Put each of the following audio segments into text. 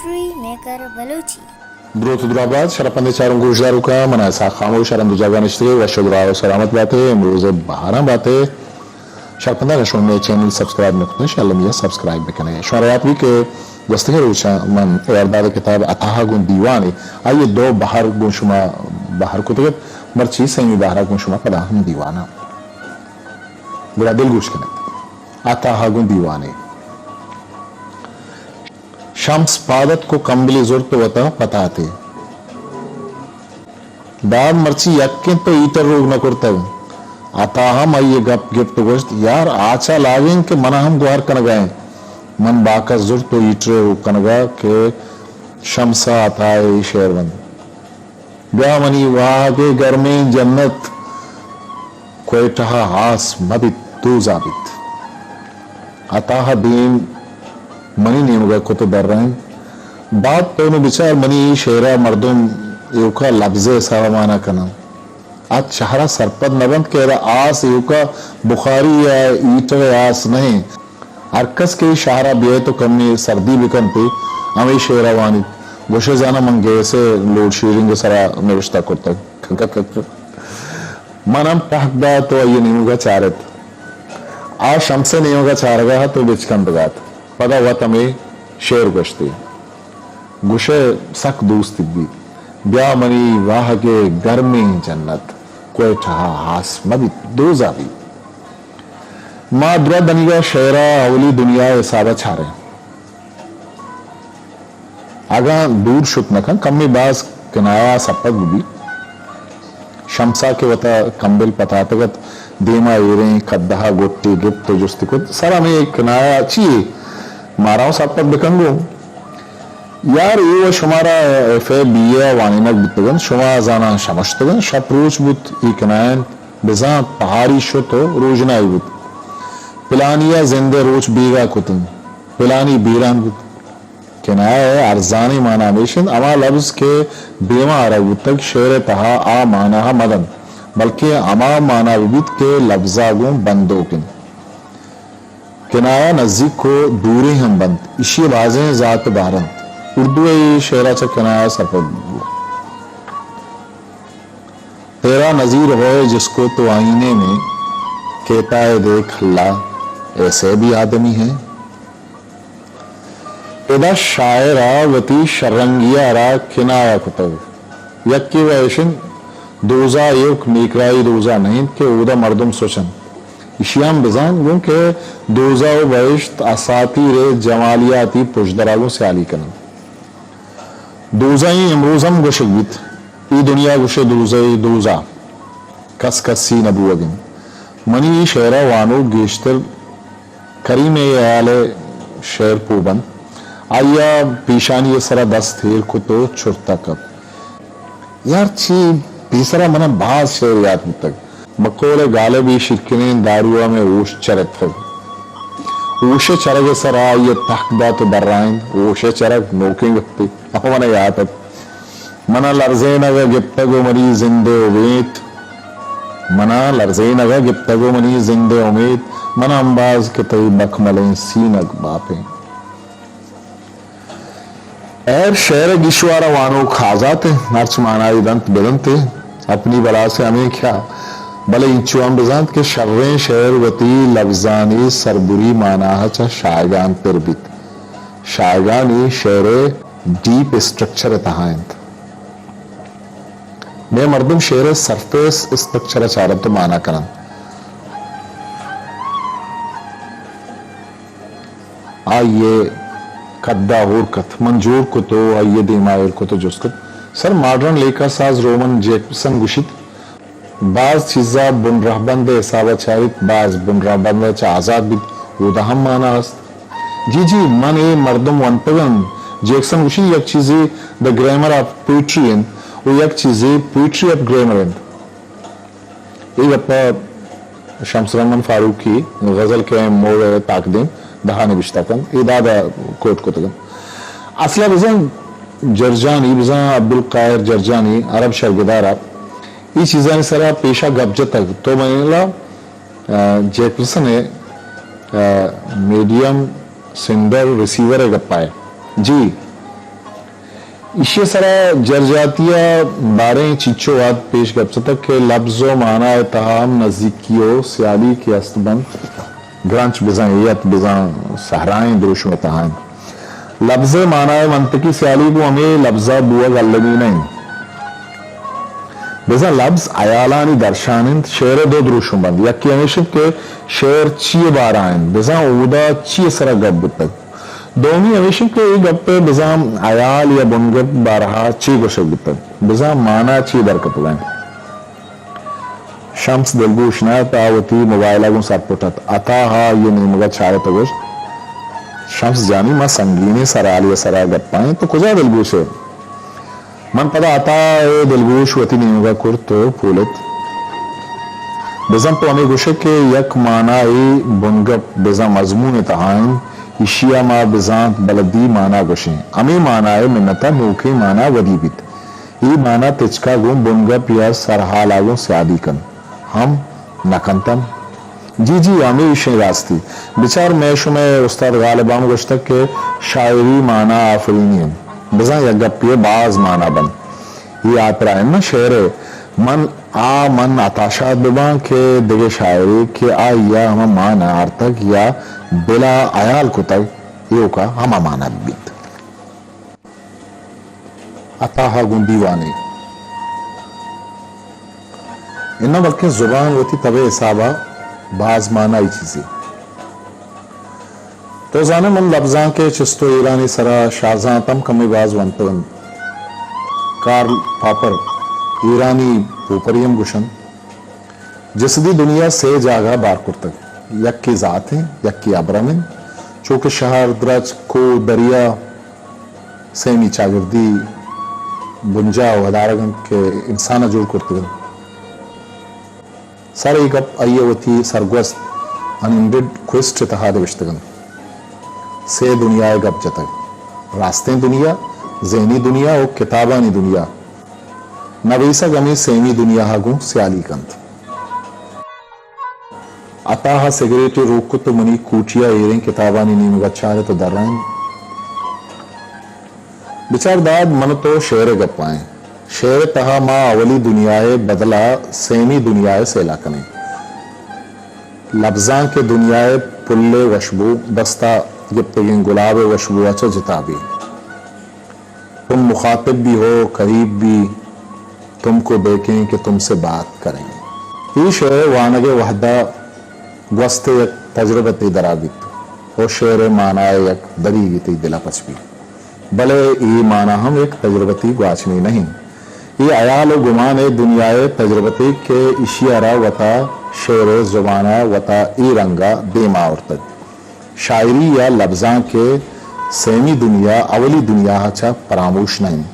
میکر بلوچی۔ دروت و دراہ بات، شرپندیں چاروک گوشداروکاں، من اسحاق خاموش ءَ رند و جاگہ نشتگے، وش و دراہ و سلامت باتے، امروز بہاراں باتے۔ شرپنداں شما مئے چینل سبسکرائب نہ کتگ، شالا میا سبسکرائب بکنے۔ شمارا یات بی کہ گوستگیں روچاں من ایورداد کتاب عطا گوں دیوانے، آئی دو بہر گوں شما بہر کتگ ات، مرچی سیمی بہرا گوں شما پدا ہم دیواناں۔ گڑا دلگوش کنے۔ عطا گوں دیوانے۔ شمس پاد اتک و کمبلے زرت و وتا پتاتے۔ داد مرچی یکیں تو ہیٹر روک نہ کرتگ۔ عطا ہم آئی ء گپ گپت و گوشت، یار، آ چا لاگیں کہ منا ہم گوہر کنگا انت۔ من باکس زرت و ہیٹرے روک کنگا کہ شمس ء عطا ء اے شعر بنت۔ بیا منی واہگ ء گرمیں جنت، کوئٹہ ء آس مہ بیت، دوزا بیت۔ عطا ء دیم منی نیمگ ء کت ء درائینت۔ بات تو نوں بچار، منی اے شعر ء مردم ایوکا لبز ء حساب ء مانا کناں۔ آ چہرا سرپد نہ بنت کہ ادا آس ایوکا بخاری یا ہیٹر ء آس نہ انت۔ ہر کس کہ اے شہر ء بیئیت و کمے سردی بکنت ء ہمے شعر ء وانیت، گوشئے زاناں من گیس ء لوڈ شیڈنگ ء سرا نبشتہ کرتگ۔ من ہم ٹہک دات و آئی ء نیمگ ء چارت۔ آ شمس ء نیمگ ء چارگ ء ات و بچکندگ ء ات۔ پدا وت ہمے شعر گوشت ئے۔ گوشئے سک دوست بیت۔ بیا منی واہگ ء گرمیں جنت، کوئٹہ ء آس مہ بیت، دوزا بیت۔ ما درا دنیگا شعر ء اولی دنیا ء حساب ء چاریں۔ اگاں دور شت نہ کن، کمے باز کنایا سرپد بہ بیت۔ شمسا کہ وتا کمبل پتاتگ ات، دیما ایریں کدہا گٹے گپت و جستی کت، سر ہمے کنایا چی یے؟ مارا ہوں سرپد بکن گوں۔ یار، اے و شمارا ایف اے بی اے ء وانینگ بوتگ انت، شما زاناں شمشتگ انت، شپ روچ بوت، اے کنایا انت، بزاں پہاری شت و روژنائی بوت۔ پلانی ء زند ء روچ بیگاہ کت انت، پلانی بیران بوت۔ کنایہ ء ارزانیں مانا ہمیش انت، ہما لبز کہ دیما آرگ بوتگ، شعر ء تہا آ مانا ء مہ دنت، بلکیں ہما مانا بہ بیت کہ لبز ء گوں بندوک انت۔ کنایہ نزیک و دوریں ہم بنت، ایشی ء بازیں زات ء بہر انت۔ اردو ء اے شعر ء چہ کنایہ سرپد بوت۔ تیرا نظیر ہوئے جس کو تو آئینے میں، کہتا ہے دیکھ اللہ ایسے بھی آدمی ہیں۔ ادا شاعر ء وتی شررنگی ء را کنایہ کتگ۔ یکے و ایش انت، دوزہ ایوک میکرائی دوزہ نہ انت کہ اودا مردم سوچ انت۔ ایشی ء ہم بزان گوں کہ دوزہ و بہشت اساطیر ء جمالیاتی پژدر ء گوں سیالی کن انت۔ دوزہ ء امروز ہم گوشگ بیت، اے دنیا گوشے دوزہ ء دوزہ کس کسی نہ بوگ انت۔ منی اے شعر ء وانوک گیشتر کریم ء ہیال ء شعر پوہ بنت۔ آئی ء پیشانی ء سرا دست ایر کت و چرتہ کپت۔ یار، چی پیسرا منا باز شعر یات بوتگ۔ بقول غالب ء شیرکنیں دارو ء مئے ہوش چرتگ۔ ہوش ء چرگ ء سرا آئی ء تہک دات و درائینت، ہوش ء چرگ نوکیں گپے، او منا یات ات۔ منا لرزینگ ء گپتگ و منی زند ء امیت، منا لرزینگ ء گپتگ و منی زند ء امیت، منا امباز کہ تئی بکملیں سینگ باپیں۔ ہیر، شعر ء گیشوار ء وانوک آزات انت، ہرچ مانائی دنت بدنت، اپنی بلاس ء ہمے کیا، بلے اینچو ہم بزانت کہ شریں شعر وتی لبزانی سربری مانا ء چہ شاہگان تر بیت۔ شاہگانی شعر ء ڈیپ اسٹرکچر ء تہا انت۔ مئے مردم شعر ء سرفیس اسٹرکچر ء چارنت و مانا کننت۔ آئی ء کد ء ہور کت، من جوڑ کت و آئی ء دیم ء ایر کت و جست کت۔ سر، ماڈرن لیکہ ساز رومن جیکسن گوشیت، باز چیزا بن رہبند ء حساب ء چاریت، باز بن رہبند ء چہ آزات بیت، اودا ہم مانا است۔ جی جی، من اے مردم ونتگ انت۔ جیکسن گوشیت، یک چیزے The Grammar of Poetry انت و یک چیزے Poetry of Grammar انت۔ اے گپ ء شمس رحمان فاروقی غزل کے موڑ ء تاکدیم دہا نبشتہ کنت، اے داد ء کوٹ کتگ انت۔ اصل ء بزاں جرجانی، بزاں عبدالقاہر جرجانی، عرب شرگدار ء اے چیزانی سرا پیشا گپ جتگ۔ تو مئے لا، آ، جیکسن ء، آ، میڈیم سینڈر ریسیور ء گپا ئے۔ جی، ایشی ءِ سرا جرجاتی ءَ باریں چیچو وھد پیش گپتگ کہ لبز ءُ مانا ءِ تہا ہم نزیکی ءُ سیالی کہ است بنت، گرنچ بزاں اے ات بزاں سہرائیں دروشم ءِ تہا انت۔ لبز ءِ مانا ءِ منطقی سیالی گوں ہمے لبز ءَ بوگ المی نہ انت۔ بزاں لبز ہیالانی درشان انت، شعر ءِ دو دروشم بنت، یکے ہمیش انت کہ شعر چی ءِ بارا انت، بزاں اودا چی ءِ سرا گپ بوتگ۔ دومی ہمیش انت کہ اے گپ ءِ بزاں ہیال یا بنگپ بارہا چے گوشگ بوتگ، بزاں مانا چے درکپگا انت۔ شمس دلگوش نہ ات، آ وتی موبائل ءَ گوں سرپٹ ات۔ عطا ءَ آئی ءِ نیمگ ءَ چارت ءُ گوشت، شمس جانی، ما سنگینیں سرحالے ءِ سرا گپا ایں، تو کجا دلگوش ئے؟ من پدا عطا ءِ دلگوش وتی نیمگ ءَ کرت ءُ پولت۔ بزاں تو ہمے گوش ئے کہ یک مانا ءِ بنگپ بزاں مضمون ءِ تہا انت، ایشی ءَ ما بزانت بلدی مانا گوش ایں۔ ہمے مانا ءِ منت ءَ نوکیں مانا ودی بیت۔ اے مانا تچکا گوں بنگپ یا سرحالا گوں سیادی کنت۔ ہم نہ کنت ہم۔ جی، جی، ہمیشیں راستی۔ بچار، مئے شمئے استاد غالب ءَ ہم گوشتگ کہ شاعری مانا آفرینی انت۔ بزاں یک گپے ءَ باز مانا بنت۔ اے آ ترا انت نہ شعر ءِ، من آ من عطا شاد بباں کہ دگہ شاعرے کہ آئی ءَ ہما مانا آرتگ یا دل ءَ ہیال کتگ، ایوکا ہما مانا بیت۔ عطا ءَ گوں دیوانے۔ اناں بلکیں زبان وتی تب ءِ حساب ءَ باز مانائی چیزے۔ تو زان ئے من لبزانک ءِ چست ءُ ایرانی سرا شاہزانت ہم کمے باز ونتگ انت۔ کارل پاپر، ایرانی پوپری ہم گوش انت۔ جسدی دنیا سے جاگہ بار کرتگ، یکے ذات انت، یکے ابرم انت، چو کہ شہر، درچک، کوہ، دریا، سیمی چاگردی بنجاہ ءُ ادارگ انت کہ انسان ءَ جوڑ کرتگ انت۔ سر اے گپ آئی ءَ وتی سرگوست انینڈڈ کوئسٹ ءِ تہا نبشتگ انت۔ سے دنیا ءِ گپ جتگ، راستیں دنیا، ذہنی دنیا ءُ کتابانی دنیا۔ نبیسگ ہمے سیمی دنیا ءَ گوں سیالی کنت۔ عطا ءَ سگریٹے روک کت ءُ منی کوٹی ءَ ایریں کتابانی نیمگ ءَ چارت ءُ درائینت۔ بچار داد، من ءُ تو شعر ءِ گپ ءَ ایں۔ شعر ءِ تہا ما اولی دنیا ءِ بدل ءَ سیمی دنیا ءِ سیل ءَ کنیں۔ لبزانک ءِ دنیا ءِ پل ءِ وشبو، دست ءَ گپتگیں گلاب ءِ وشبو ءَ چہ جتا بی۔ تم مخاطب بھی ہو، قریب بھی، تم کو دیکھیں کہ تم سے بات کریں۔ اے شعر ءِ وانگ ءِ وہد ءَ گوست ءِ یک تجربتے درا بیت ءُ شعر ءِ مانا ءِ یک دریگے تئی دل ءَ پچ بیت۔ بلے اے مانا ہم یک تجربتے گواچنے نہ انت۔ اے ہیال ءُ گمان ءِ دنیا ءِ تجربتے کہ ایشی ءَ را وتا شعر ءِ زبان ءَ وتا اے رنگ ءَ دیم ءَ آورتگ۔ شاعری یا لبزانک ءِ سیمی دنیا اولی دنیا ءَ چہ پراموش نہ انت۔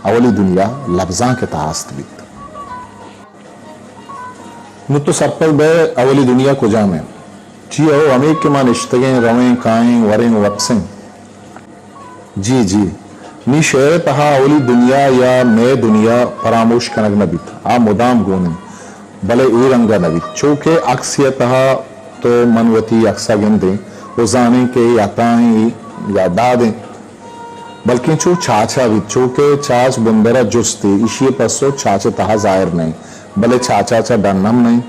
اولی دنیا لبزانک ءِ تہا است بیت۔ نوں تو سرپد بئے، اولی دنیا کجام انت؟ چی ہو، ہمے کہ ما نشتگیں، رویں، کائیں، وریں، وپسیں۔ جی، جی، نی شعر ءِ تہا اولی دنیا یا مئے دنیا پراموش کنگ نہ بیت، آ مدام گون انت، بلے اے رنگ ءَ نہ بیت۔ چو کہ عکسے ءِ تہا تو من وتی عکس ءَ گندیں ءُ زانیں کہ اے عطا ایں یا داد ایں، بلکیں چو چاچ ءَ بیت، چو کہ چاچ بندر ءَ جست ئے، ایشی ءِ پسو چاچ ءِ تہا ظاہر نہ انت، بلے چاچ ءَ چہ ڈن ہم نہ انت۔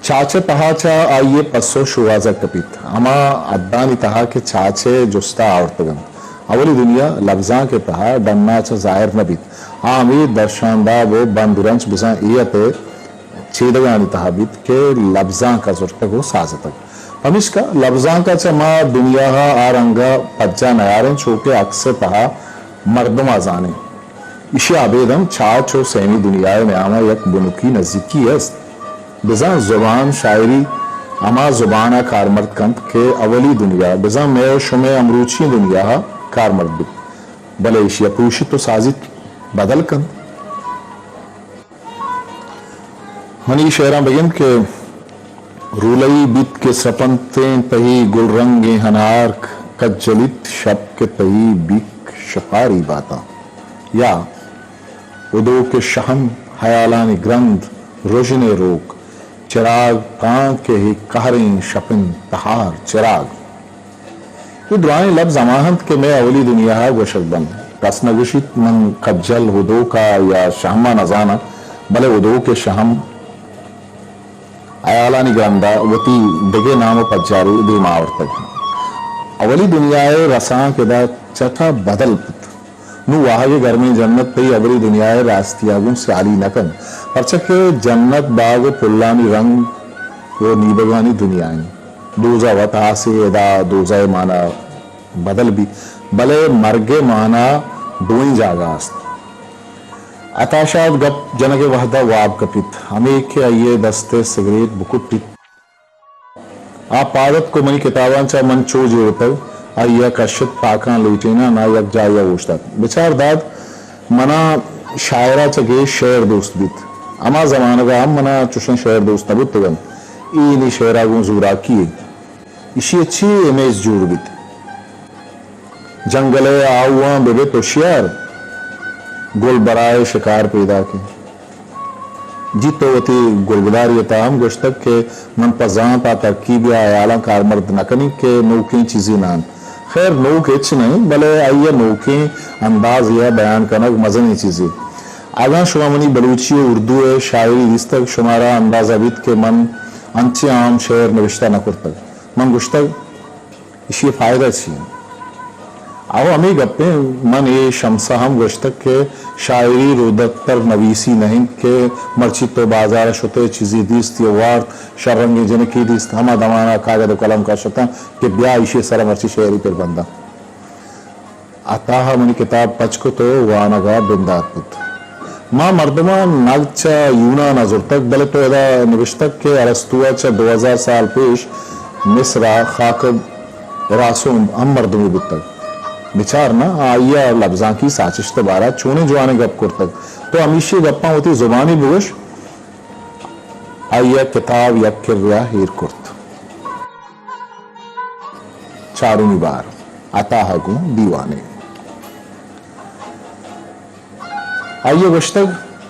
چاچ ءِ تہا چہ آئی ءِ پسو شوہاز ءَ کپیت، ہما حدانی تہا کہ چاچ ءِ جست ءَ آورتگ انت۔ اولی دنیا لبزانک ءِ تہا ڈن ءَ چہ ظاہر نہ بیت۔ آ ہمے درشانداب ءُ بندرنچ بزاں اے ات ءِ چیدگانی تہا بیت کہ لبزانک ءَ زرتگ ءُ سازتگ۔ پمیشکا لبزانک ءَ چہ ما دنیا ءَ آ رنگ ءَ پجا نیاریں چو کہ عکس ءِ تہا مردم ءَ زانیں۔ ایشی ءَ ابید ہم چاچ ءُ سیمی دنیا ءِ نیام ءَ یک بنکی نزیکی است۔ بزاں زبان، شاعری ہما زبان ءَ کارمرد کنت کہ اولی دنیا، بزاں مئے ءُ شمئے امروچی دنیا ءَ کارمرد بیت، بلے ایشی ءَ پروشیت ءُ سازیت، بدل کنت۔ منی شعراں بگند کہ رولئی بیت کہ سرپنتیں تئی گل رنگیں ہنارک، کجلیت شپ کہ تئی بیک شپاری باتاں۔ یا ادو کہ شہم ہیالانی گرند، رژن ءِ روک، چراگ تاں کہ اے قہریں شپ انت تہار چراگ۔ اے درائیں لبز ہما انت کہ مئے اولی دنیا ءَ گوشگ بنت۔ کس نہ گوشیت۔ من کجل ہدوک ءَ یا شہم ءَ نزاناں، بلے ہدوک ءِ شہم ہیالانی گرند ءَ وتی دگہ نام ءُ پجارے دیم ءَ آورتگ۔ اولی دنیا ءِ رسانک ادا چٹ ءَ بدل بوت۔ نوں واہگ ءِ گرمیں جنت تئی اولی دنیا ءِ راستی ءَ گوں سیالی نہ کنت، پرچا کہ جنت باگ ءُ پلانی رنگ ءُ نیبگانی دنیا اِنت۔ دوزہ وت ہاسے، ادا دوزہ ءِ مانا بدل بیت، بلے مرگ ءِ مانا دوئیں جاگہ است۔ عطا شاد گپ جنگ ءِ وہد ءَ واب کپیت، ہمے کہ آئی ءِ دست ءِ سگریٹ بکٹیت۔ آ پاد اتک ءُ منی کتاباں چہ من چو جیڑتگ، آئی ءَ کشت، پاکاں لیٹیناں نا یک جاہے ءَ اوشتات۔ بچار داد، منا شاعر ءَ چہ گیش شعر دوست بیت۔ ہما زمانگ ءَ ہم منا چشیں شعر دوست نہ بوتگ اَنت۔ اے نی شعر ءَ گوں زوراکی یے۔ ایشی ءَ چے امیج جوڑ بیت؟ جنگل ءِ آہواں بہ بت ہوشیار، گل برائے شکار پیداک اِنت۔ جی تو وتی گلگداری ءِ تہا ہم گوشتگ کہ من پہ زانت ءَ ترکیبی ءَ ہیالاں کارمرد نہ کنیں کہ نوکیں چیزے نہ اَنت۔ خیر، نوک ہچ نہ اِنت، بلے آئی ءِ نوکیں اندازے ءَ بیان کنگ مزنیں چیزے۔ اگاں شما منی بلوچی ءُ اردو ءِ شاعری دیستگ، شمارا اندازہ بیت کہ من انچیں عام شعر نبشتہ نہ کرتگ۔ من گوشتگ، ایشی ءِ فائدہ چی اِنت؟ آہو، ہمے گپ اِنت، من اے شمس ءَ ہم گوشتگ کہ شاعری رودرتر نویسی نہ اِنت کہ مرچی تو بازار ءَ شت ئے، چیزے دیست یا وارت، شررنگیں جنکے دیست، ہما دمان ءَ کاگد ءُ قلم کش اتاں کہ بیا ایشی ءِ سرا مرچی شعری پر بنداں۔ عطا ءَ منی کتاب پچ کت ءُ وانگ ءَ بندات بوت۔ ما مردماں نگد چہ یونان ءَ زرتگ، بلے تو ادا نبشتگ کہ ارسطو ءَ چہ دو ہزار سال پیش مصر ءَ خاک ءُ اراسوم ہم مردمے بوتگ۔ بچار نہ، آئی ءَ لبزانکی ساچشت ءِ بارہ ءَ چونیں جوانیں گپ کرتگ۔ تو ہمیشی گپاں وتی زبانی بگوش۔ آئی ءَ کتاب یک کرے ءَ ایر کرت۔ چارمی بار، عطا ءَ گوں دیوانے۔ آئی ءَ گوشتگ،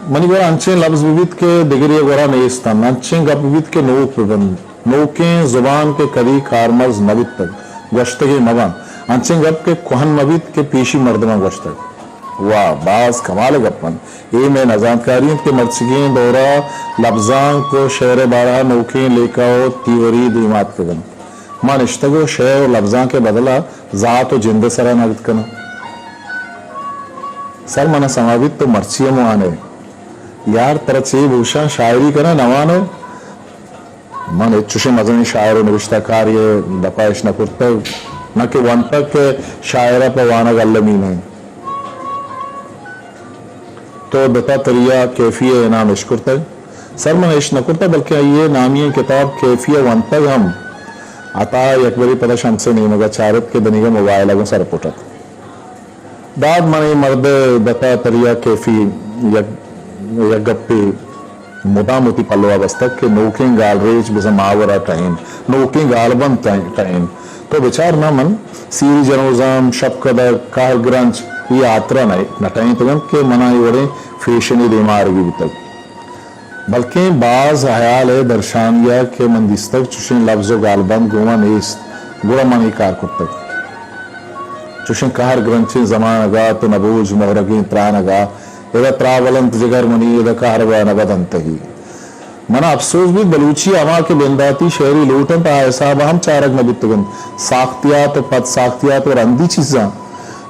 منی گورا انچیں لبز بہ بیت کہ دگرے ءِ گورا نیست اَنت، انچیں گپ بہ بیت کہ نوک بہ بنت، نوکیں زبان کہ کدی کارمرز نہ بیتگ، گوشتگے مہ بنت، انچیں گپ کہ کوہن مہ بیت کہ پیشی مردماں گوشتگ۔ واہ، باز کمال ءِ گپ اَنت۔ اے مئے نزانتکاری اِنت کہ مرچیگیں دور ءَ لبزانک ءُ شعر ءِ بارہ ءَ نوکیں لیکہ ءُ تیوری دیم ءَ اتکگ اَنت۔ ما نشتگ ءُ شعر ءُ لبزانک ءِ بدل ءَ ذات ءُ جند ءِ سرا نگد کناں۔ سر، من ءَ سما بیت تو مرچی ہم وان ئے۔ یار، ترا چے بگوشاں، شاعری کنئے نہ وان ئے؟ من ہچ چشیں مزنیں شاعر ءُ نبشتہ کارے ءِ دپ ءَ اش نہ کرتگ، نہ کہ ونتگ کہ شاعر ءَ پہ وانگ المی نہ اِنت۔ تو دتا تریا کیفی ءِ نام اش کرتگ؟ سر، من اش نہ کرتگ، بلکیں آئی ءِ نامی ئیں کتاب کیفی ءَ ونتگ ہم۔ عطا ءَ یکبرے پدا شمس ءِ نیمگ ءَ چارت کہ دنیگہ موبائل ءَ گوں سرپٹ اَت۔ داد، من اے مرد ءِ دتا تریا کیفی یک، یک گپے مدام وتی پلو ءَ بستگ کہ نوکیں گالریچ بزاں ماور ءَ ٹہین، نوکیں گالبند ٹہین۔ تو بچار نہ من، سیری جنوزام، شپکدگ، کہر گرنچ، اے ہاترا نہ، نہ ٹہینتگ اَنت کہ من ءَ اے وڑیں فیشنے دیما آرگی بوتگ۔ بلکیں باز ہیال ءِ درشانی ءَ کہ من دیستگ، چشیں لبز ءُ گالبند گوں ما نیست، گڑا من اے کار کرتگ۔ چشیں کہر گرنچیں زمانگ ءَ تو نبوج مہرگیں ترانگ ءَ، ادا ترا بلنت جگر منی، ادا کہر بہ نبد انتہی۔ من ءَ اپسوز بیت، بلوچی ءَ ہما کہ بنداتی شعری لوٹ اَنت، آ حساب ءَ ہم چارگ نہ بیتگ اَنت۔ ساختیات ءُ پد ساختیات ءُ رندی چیزاں۔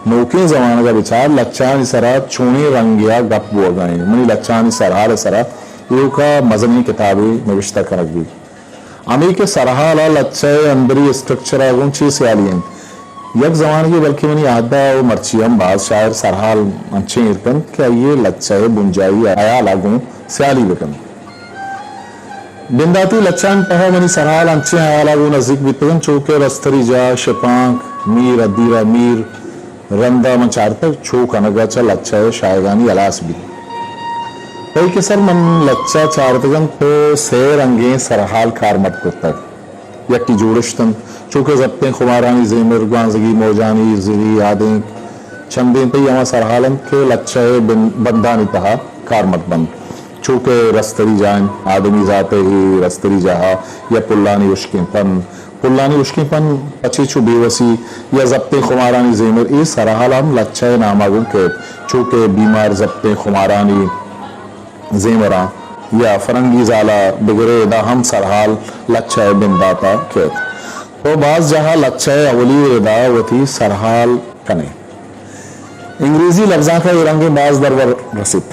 نوکیں زمانگ ءَ بچار، لچہانی سرا چونیں رنگے ءَ گپ بوگ ءَ اِنت۔ منی لچہانی سرحال ءِ سرا ایوک ءَ مزنیں کتابے نبشتہ کنگ بیت۔ ہمے کہ سرحال ءَ لچہ ءِ اندری اسٹرکچر ءَ گوں چے سیالی اِنت؟ یک زمانگے، بلکیں منی اہد ءَ ءُ مرچی ہم باز شاعر سرحال انچیں ایر کنت کہ آئی ءِ لچہ ءِ بنجاہی ہیال ءَ گوں سیالی بہ کنت۔ بنداتی لچہانی تہا منی سرحال انچیں ہیال ءَ گوں نزیک بیتگ اَنت، چو کہ رستری جاہ، شپانک، میر، ادیرہ میر، رند ءَ من چارتگ، چو کنگ ءَ چہ لچہ ءِ شاہگانی ہلاس بیت۔ تئی کہ سر، من لچہ چارتگ اَنت، تو سئے رنگیں سرحال کارمرد کرتگ۔ یکے جوڑشت اَنت، چو کہ زپتیں خمارانی زیمر، گوانزگی موجانی زری آدینک، چندیں تئی ہما سرحال اَنت کہ لچہ ءِ بن-، بندانی تہا کارمرد بنت۔ چو کہ رستری جاہ انت، آدمی زات ء اے رستری جاہ ء یا پلانی ہشکیں پن، پلانی ہشکیں پن پچے چو بے وسی یا زپتیں خمارانی زیمر، اے سرحال ہم لچہ ء نام ء گوں کیت، چو کہ بیمار زپتیں خمارانی زیمراں یا فرنگی زال ء بگرے، ادا ہم سرحال لچہ ء بندات ء کیت۔ تو باز جاہ ء لچہ ء اولی ردا وتی سرحال کن ئے۔ انگریزی لبزانک ء اے رنگیں باز درور رسیت۔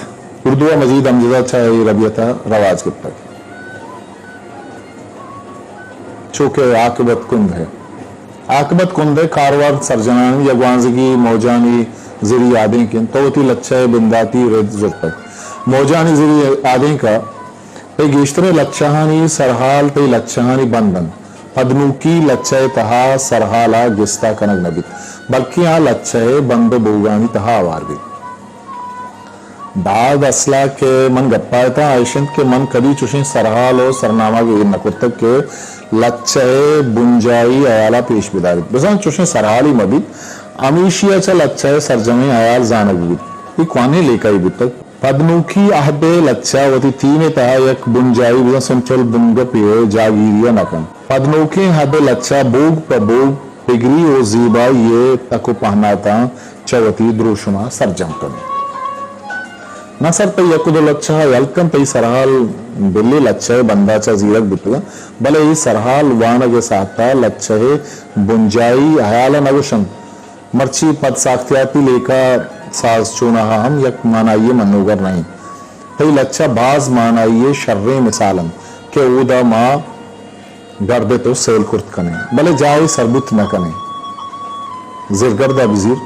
اردو ء مجید امجد ء چہ اے ربیت ء رواج گپتگ۔ چو کہ عاقبت کند ہے۔ عاقبت کند ہے کاروار سرجمانی یا گوانزگی موجانی زری آدینک انت، تو وتی لچہ ء بنداتی رد زرتگ۔ موجانی زری آدینک ء تئی گیشتریں لچہانی سرحال تئی لچہانی بند انت۔ پدنوکی لچہ ء تہا سرحال ء گستا کنگ نہ بیت، بلکیں آ لچہ ء بند ء بوگانی تہا ہوار بیت۔ داد اصلا کہ من گپا اتاں، ایش انت کہ من کدی چوشیں سرحال و سرنامگ ایر نہ کرتگ کہ لچہ ء بنجاہی ہیالا پیش بداریت۔ بزاں چوشیں سرحالی مہ بیت، ہمیشی ء چہ لچہ ء سرجمیں ہیال زانگ بہ بیت۔ اے کوانیں لیکہے بوتگ۔ پدنوکی عہد ء لچہ وتی تیم ء تہا یک بنجاہی بزاں سنچل بنگپے ء جاگیری ء نہ کنت۔ پدنوکیں عہد ء لچہ بوگ پہ بوگ پگری و زیبائی ء تک و پہناتاں چہ وتی دروشم ء سرجم کنت۔ نثر تئی یک و دو لچہ ء یل کنت، تئی سرحال بلے لچہ ء بندا چہ زیرگ بوتگ انت، بلے اے سرحال وانگ ء ساعت ء لچہ ء بنجاہی ہیال ء نہ گوش انت۔ مرچی پد ساختیاتی لیکہ ساز چوناہا ہم یک مانائی ء منوگر نہ انت۔ تئی لچہ باز مانائی ء شریں مثال انت کہ اودا ما گردت و سیل کرت کنیں، بلے جاہے سربوت نہ کنیں۔ زرگرد ء بزیر،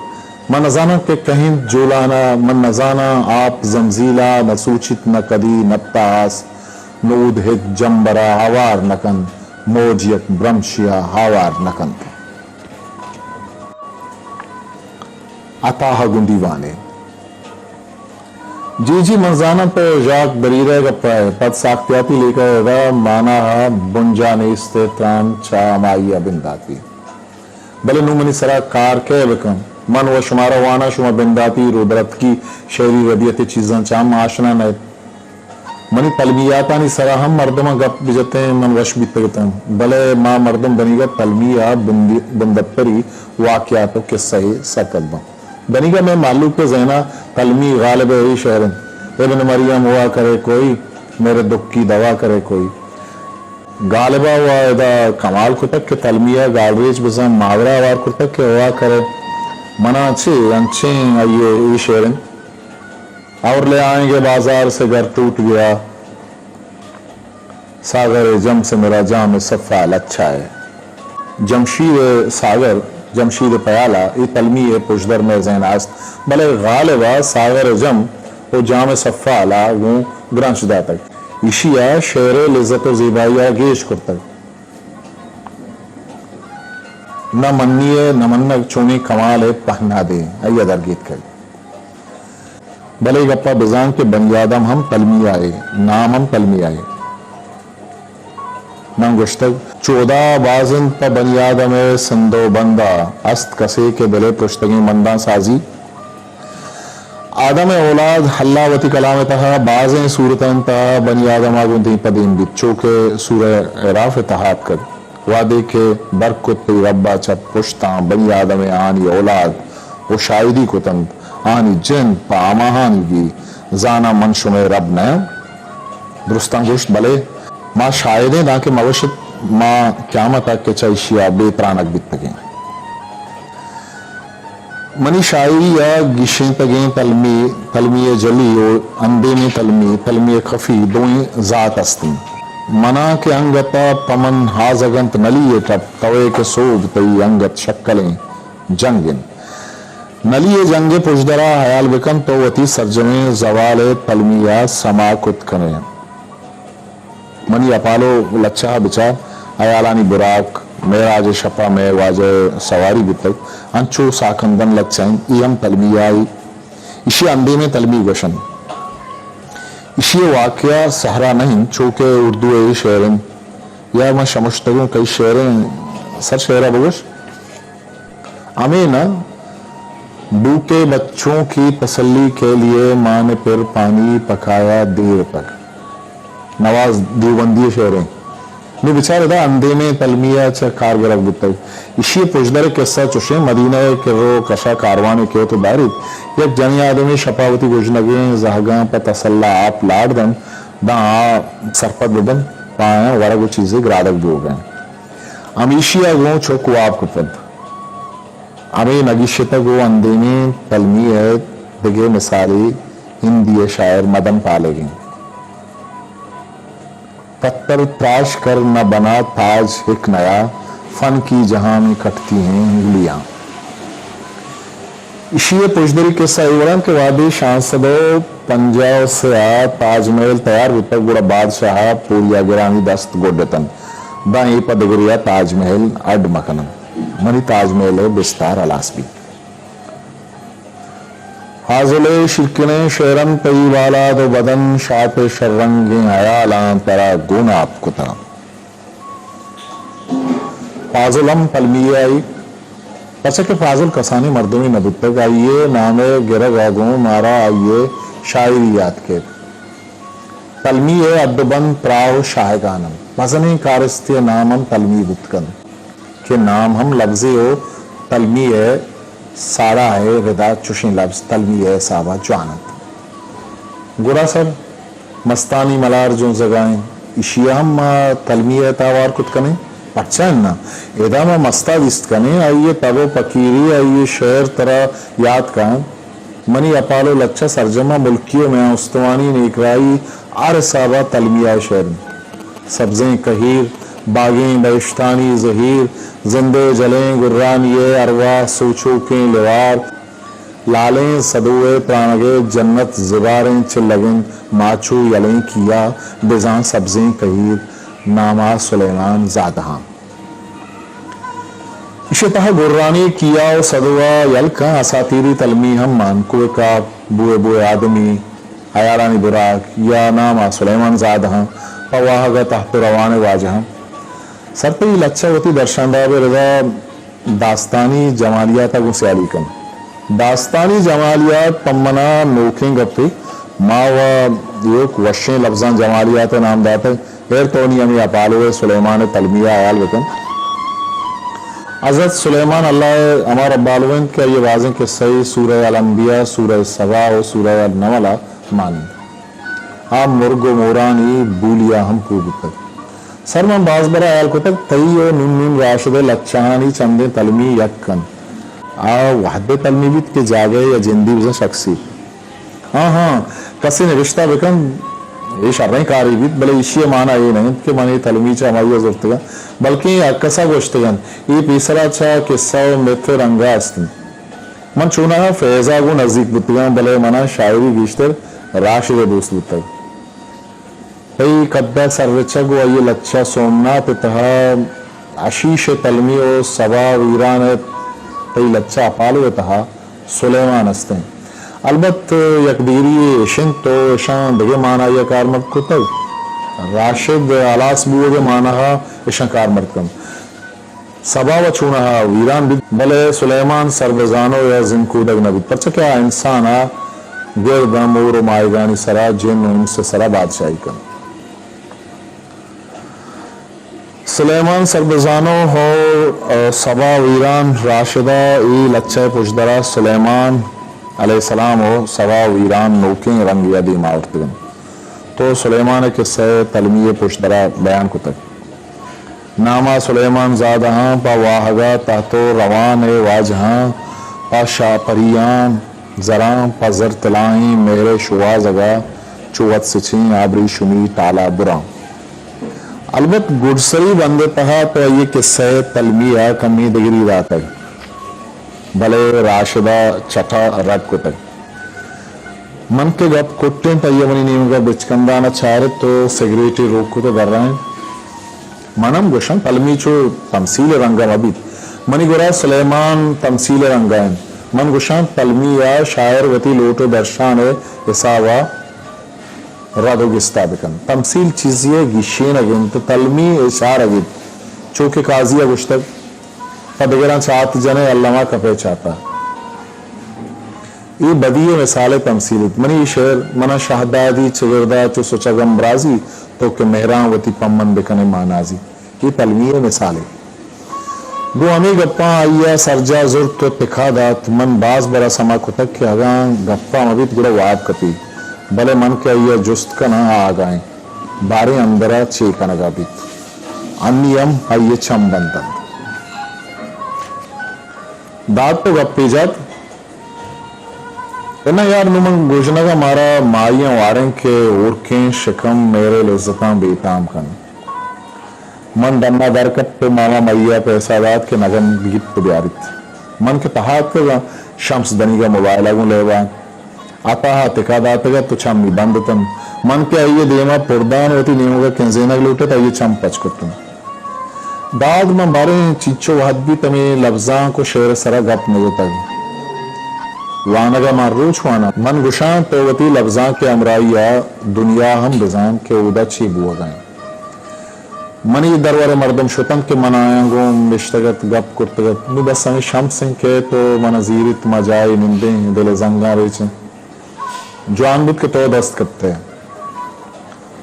من نزاناں کہ کہنت جولان ء، من نزاناں آپ زمزیل ء، نہ سوچیت نہ کدی نپت ء آس، نود ہچ جمبر ء ہوار نہ کنت، موج یک برمشے ء ہوار نہ کنت۔ عطا ء گوں دیوانے۔ جی جی، من زاناں پہ ژاک دریرہ ء گپ ء، پد ساختیاتی لیکہ ء ادا مانا ء بنجاہ نیست ء تران چہ ہمائی ء بندات بیت۔ بلے نوں منی سرا کار کئے بکن؟ من و شمارا واناں، شما بنداتی رودرتکی شعری ربیت ء چیزاں چہ ہم آشنا نہ ات۔ منی پلمیاتانی سرا ہم مردماں گپ بجتیں، من وش بیتگ اتاں، بلے ما مردم دنیگا پلمی ء بندی-، بندپتری واقعات و قصہ ء سرپد باں۔ دنیگا مئے مہلوک ء ذہنا پلمی غالب ء اے شعر انت، ابن مریم ہوا کرے کوئی، میرے دکھ کی دوا کرے کوئی۔ غالبا و ادا کمال کتگ کہ پلمی ء گالریچ بزاں ماورا ہوار کرتگ کہ ہوا کرے۔ منا چے انچیں آئی ء اے شعر انت۔ اور لے آئیں گے بازار سے گھر ٹوٹ گیا، ساغر جم سے میرا جام صفا لچھا ہے۔ جمشید ساغر، جمشید پیالہ، اے پلمی ء پژدر مئے ذہن ء است، بلے غالب ء ساغر جم و جام صفا ء گوں گرانچ داتگ۔ ایشی ء شعر ء لذت و زیبائی ء گیش کرتگ۔ نہ منی ء نہ منگ چونیں کمال ء پہنادے آئی ء درگیتکگ۔ بلے اے گپا بزان کہ بنی آدم ہم پلمی آئے، نام ہم پلمی آئے۔ من گوشتگ، چودا باز انت پہ بنی آدم ء سندھ و بندا، است کسے کہ دل ء پرشتگیں بنداں سازی۔ آدم ء اولاد، اللہ وتی کلام ء تہا بازیں سورتانی تہا بنی آدم ء گوں دیم پہ دیم بیت، چو کہ سورہ اعراف ء تہا اتکگ۔ وہدے کہ بر کت تئی رب ء چہ پشتاں بنی آدم ء آہانی اولاد و شاہدی کتنت، آہانی جند پہ ہماہانی بی، زاناں من شمئے رب نیاں؟ درستاں گوشت، بلے ما شاہدیں، دانکہ مہ گوشت ما قیامت ء کہ چہ ایشی ء بے ترانگ بیتگیں۔ منی شاعری ء گیشینتگیں پلمی، پلمی ء جلی و اندیمیں پلمی، پلمی ء خفی دوئیں زات است انت۔ منا کہ انگت ء پہ من ہازگ انت نلی ء ٹپ، توئے کہ سوب تئی انگت شکلیں جنگ انت۔ نلی ء جنگ ء پژدرا ہیال بکن، تو وتی سرجمیں زوال ء پلمی ء سما کت کن ئے۔ منی اپالو لچہ ء بچار، ہیالانی براک، معراج ء شپ ء مئے واجہ ء سواری بوتگ، انچو ساکندن لچہ انت، اے ہم پلمی ء ایشی ء اندیمیں پلمی گوش انت۔ ایشی ء واقعہ صحرا نہ انت، چو کہ اردو ء اے شعر انت، یا من شمشتگوں کئی شعریں سر شعر ء بگوش۔ ہمے نہ، بھوکے بچوں کی تسلی کے لیے ماں نے پھر پانی پکایا دیر تک۔ نواز دیوبندی ءِ شعر ایں۔ نی بچار ادا اندیمیں تلمی ءَ چہ کار گرگ بوتگ۔ ایشی ءِ پژدر ءِ کسہ چوشیں، مدینہ ءِ کر ءُ کش ءَ کاروانے کیت ءُ داریت۔ یک جنیں آدمے شپ ءَ وتی گژنگیں زہگاں پہ تسلا آپ لاڑ دنت، داں آ سرپد بہ بنت، پہ آیاں ورگ ءُ چیزے گرادگ بوگ ءَ انت۔ ہمیشی ءَ گوں چک واب کپنت۔ ہمے نگیشتگ ءُ اندیمیں تلمی ءِ دگہ مثالے ہندی ءِ شاعر مدن پالگ انت۔ پتھر تراش کر نہ بنا تاج ایک نیا، فن کی جہاں میں کٹتی ہیں انگلیاں۔ ایشی ءِ پژدری کسہ اے وڑ انت کہ وہدے شانزدہ سد ءُ پنجاہ ءُ سے ءَ تاج محل تیار بوتگ، گڑا بادشاہ ءَ پوریاگرانی دست گڈ اتنت، داں اے پہ دگرے ءَ تاج محل اڈ مہ کننت۔ منی تاج محل ءِ بستار ہلاس بیت۔ فاضل ءِ شیرکنیں شعر انت، تئی بالاد ءُ بدن شات ءِ شررنگیں ہیالاں ترا گوناپ کتاں۔ فاضل ہم تلمی ءِ آئی، پرچا کہ فاضل کسانیں مردمے نہ بوتگ، آئی ءِ نام ءِ گرگ ءَ گوں مارا آئی ءِ شاعری یات کیت۔ تلمی ءِ اڈ ءُ بند پراہ ءُ شاہگان انت۔ مزنیں کارستے ءِ نام ہم تلمی بوت کنت کہ نام ہم لبزے ءُ تلمی ءِ ساڑا ءِ ردا چوشیں لبز تلمی ءِ حساب ءَ جوان انت۔ گڑا سر مستانی ملار جنزگ ءَ انت، ایشی ءَ ہم ما تلمی ءِ تہا ہوار کت کنیں؟ پرچا اناں؟ ادا ما مستا دیست کنیں، آئی ءِ تب ءُ پکیری، آئی ءِ شعر ترا یات کاینت۔ منی اپال ءُ لچہ سرجم ءَ ملکی ءُ میان استمانی نیکراہی ہر حساب ءَ تلمی ءِ شعر انت۔ سبزیں کہیر، باگیں بہشتانی زہیر، زند ءِ جلیں گرانی ءِ ارواہ، سوچوکیں لیوار، لالیں سدو ءِ ترانگ ءِ جنت زباریں چلگ انت، ماچو یلیں کیا، بزاں سبزیں کہیر، نام ءَ سلیمان زادہاں۔ ایشی ءِ تہا گرانی کیا ءُ سدو ءَ یل کن اساطیری تلمی ہم مان، کوہ کاپ، بوئے بوئے آدمی، ہیالانی براک یا نام ءَ سلیمان زادہاں، پہ واہگ ءَ تحت ءُ روان ءِ واجہاں۔ سر تئی لچہ وتی درشانداب ءِ ردا داستانی جمالیات ءَ گوں سیالی کن۔ داستانی جمالیات پہ من ءَ نوکیں گپے، ما و ایوک وشیں لبزاں جمالیات ءِ نام داتگ۔ ہیر تو نی ہمے اپالو ءِ سلیمان ءِ تلمی ءَ ہیال بکن۔ حضرت سلیمان، اللہ ءِ ہما ربالو انت کہ آئی ءِ بازیں کسہ ئے سورہ الانبیاء، سورہ سبا ءُ سورہ النمل ءَ مان انت۔ آ مرگ ءُ مورانی بولی ءَ ہم پوہ بوتگ۔ سر من باز برا ہیال کتگ تئی ءُ نون نون راشد ءِ لچہانی چندیں تلمی یک کن۔ آ وہدے تلمی بیت کہ جاگہے یا جندی بزاں شخصے۔ ہاں، ہاں، کسے نبشتہ بہ کنت، اے شریں کارے بیت، بلے ایشی ءِ مانا اے نہ انت کہ من اے تلمی چہ ہمائی ءَ زرتگ انت، بلکیں اے ہرکس ءَ گوشتگ انت۔ اے پیسرا چہ کسہ ءُ متھ ءِ رنگ ءَ است انت۔ من چوناہا فیض ءَ گوں نزیک بوتگ آں، بلے من ءَ شاعری گیشتر راشد ءِ دوست بوتگ۔ تئی کد ءِ سررچگ ءُ آئی ءِ لچہ سومنات ءِ تہا حشیش ءِ تلمی ءُ سبا ویران ءِ تئی لچہ اپالو ءِ تہا سلیمان است انت۔ البت یک دیری یے اش انت ءُ اشاں دگہ مانائی ءَ کارمرد کتگ۔ راشد ہلاس بوگ ءِ مانا ءَ اشاں کارمرد کنت۔ سبا و چوناہا ویران بیت، بلے سلیمان سر بہ زانو یا زند کودگ نہ بیت، پرچا کہ آ انسان ءِ گرد ءَ مور ءُ ماہیگانی سرا، جن ءُ انس ءِ سرا بادشاہی کنت۔ سلیمان سر بہ زانو ءُ سبا ویران۔ راشد ءِ اے لچہ ءِ پژدر ءَ سلیمان علیہ السلام ءُ سبا ویران نوکیں رنگے ءَ دیم ءَ آورتگ انت۔ تو سلیمان ءِ کسہ ءِ تلمی ءِ پژدر ءَ بیان کتگ۔ نام ءَ سلیمان زادہاں، پہ واہگ ءَ تحت ءُ روان ءِ واجہاں، پہ شاہ پریان زراں، پہ زر تلاہیں مہر ءِ شوہازگ ءَ، چو وت سچیں آبریشمی ٹال ءَ براں۔ البت گڈسری بند ءِ تہا تو آئی ءِ کسہ ءِ تلمی ءَ کمیں دگری داتگ، بلے راشد ءَ چٹ ءَ رد کتگ۔ من کہ گپ کٹ انت، آئی ءَ منی نیمگ ءَ بچکندان ءَ چارت ءُ سگریٹے روک کت ءُ درائینت۔ من ہم گوشاں، تلمی چو تمثیل ءِ رنگ ءَ مہ بیت۔ منی گورا سلیمان تمثیل ءِ رنگ ءَ انت۔ من گوشاں، تلمی ءَ شاعر وتی لوٹ ءُ درشان ءِ حساب ءَ رد ءُ گستا بہ کنت۔ تمثیل چیزے ءِ گیشینگ انت، تلمی اشارگ انت۔ چو کہ قاضی ءَ گوشتگ، پہ دگراں چات جنئے، الما کپئے چاتا۔ اے بدی ءِ مثال ءِ تمثیل ایت۔ منی اے شعر، منا شہدادی چگردا چو سچگ ہم برازی، تو کہ مہراں وتی پمن بکنے مانازی۔ اے پلمی ءِ مثالے۔ گوں ہمے گپاں آئی ءَ سرجاہ زرت ءُ تکا دات۔ من باز برا سما کتگ کہ اگاں گپا مہ بیت گڑا واب کپی، بلے من کہ آئی ءَ جست کناں آ آگاہ انت، باریں اندرا چے کنگا بیت۔ انی ہم آئی ءِ چم بند انت۔ داد تو گپے جت۔ اناں یار، نوں من گژنگ ءَ مارا ماہیاں واریں کہ ہورکیں شکم مہر ءِ لذتاں بے تام کنت۔ من ڈن ءَ در کپت ءُ ماما مئی ءَ پیسہ دات کہ نگن بگیپت ءُ بیاریت۔ من کہ تہا اتکگ آں، شمس دنیگا موبائل ءَ گوں لیب ءَ اتاہ ءَ تکا داتگ ات ءُ چمی بند اتنت۔ من کہ آئی ءِ دیم ءَ پردان وتی نیمگ ءَ کنزینگ لوٹت، آئی ءِ چم پچ کتنت۔ داد، من باریں چینچو وہد بیت ہمے لبزانک ءُ شعر ءِ سرا گپ نہ جتگ۔ وانگ ءَ من روچ واناں۔ من گشاں تو وتی لبزانک ءِ ہمراہی ءَ دنیا ہم بزان کہ اودا چے بوہگ ءَ انت۔ منی درور ءَ مردم شتنت کہ من آیاں گوں نشتگ ات، گپ کرتگ ات۔ نوں بس ہمے شمس انت کہ تو من ءَ زیریت، ما جاہے نندیں، دل ءِ زنگاں ریچیں۔ جوان بوت کہ تو دست کپت ئے۔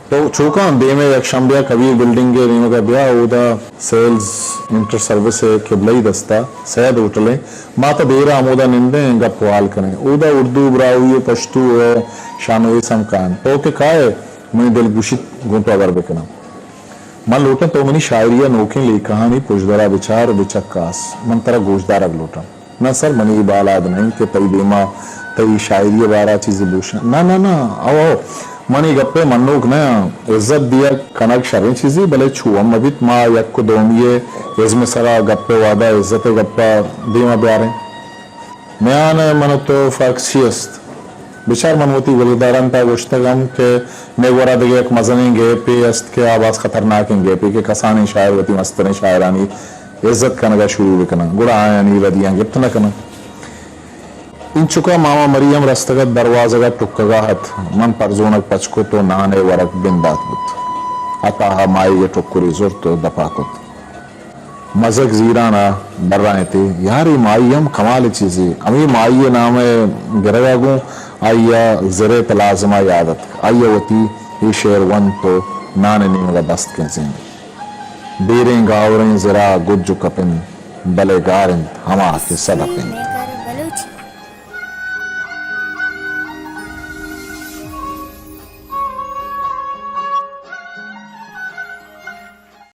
تو چوکاں دیم ءَ یک شنبے ءَ کبیر بلڈنگ ءِ نیمگ ءَ بیا، اودا سیلز انٹر سروس ءِ قبلہ ئی دست ءَ سید ہوٹل انت۔ ما تہ دیر ءَ ہمودا نندیں، گپ ءُ ہال کنیں۔ اودا اردو، براہوئی ءُ پشتو ءُ شانویس ہم کاینت۔ تو کہ کائے، منی دل گوشیت گوں تو ہبر بکناں۔ من لوٹاں تو منی شاعری ءِ نوکیں لیکہانی پژدر ءَ بچار ءُ بچکاس۔ من ترا گوشدارگ لوٹاں۔ نہ سر، منی اے بالاد نہ انت کہ تئی دیما تئی شاعری ءِ بارا چیزے بوشاں۔ نہ، نہ، نہ، او، او، من اے گپ ءِ منوک نہ آں۔ عزت دیگ کنگ شریں چیزے، بلے چو ہم مہ بیت ما یک ءُ دومی ءِ ازم ءِ سرا گپ ءِ وہدا عزت ءِ گپ ءَ دیما بیاریں۔ میان ءَ من ءُ تو فرق چی است؟ بچار، من وتی گلدارنت ءَ گوشتگ ہم کہ مئے گورا دگہ یک مزنیں گیپے است کہ آ باز خطرناکیں گیپے کہ کسانیں شاعر وتی مستریں شاعرانی عزت کنگ ءَ شروع بکناں، گڑا آیانی ردیاں گپت نہ کناں۔ اینچکا ماما مری ہم رستگ ات، دروازگ ءَ ٹکگ ءَ ات۔ من پرزونگ پچ کت ءُ نان ءِ ورگ بندات بوت۔ عطا ءَ ماہیگ ءِ ٹکرے زرت ءُ دپ ءَ کت۔ مزگ زیران ءَ درائینت ئے۔ یار، اے ماہی ہم کمال ءِ چیزے۔ ہمے ماہی ءِ نام ءِ گرگ ءَ گوں آئی ءَ زر ءِ پلازم ءَ یاد اتک۔ آئی ءَ وتی اے شعر ونت ءُ نان ءِ نیمگ ءَ دست کنزینت۔ دیریں گاوریں زرا گج ءُ کپ انت، بلے گار انت ہما کہ صدف انت۔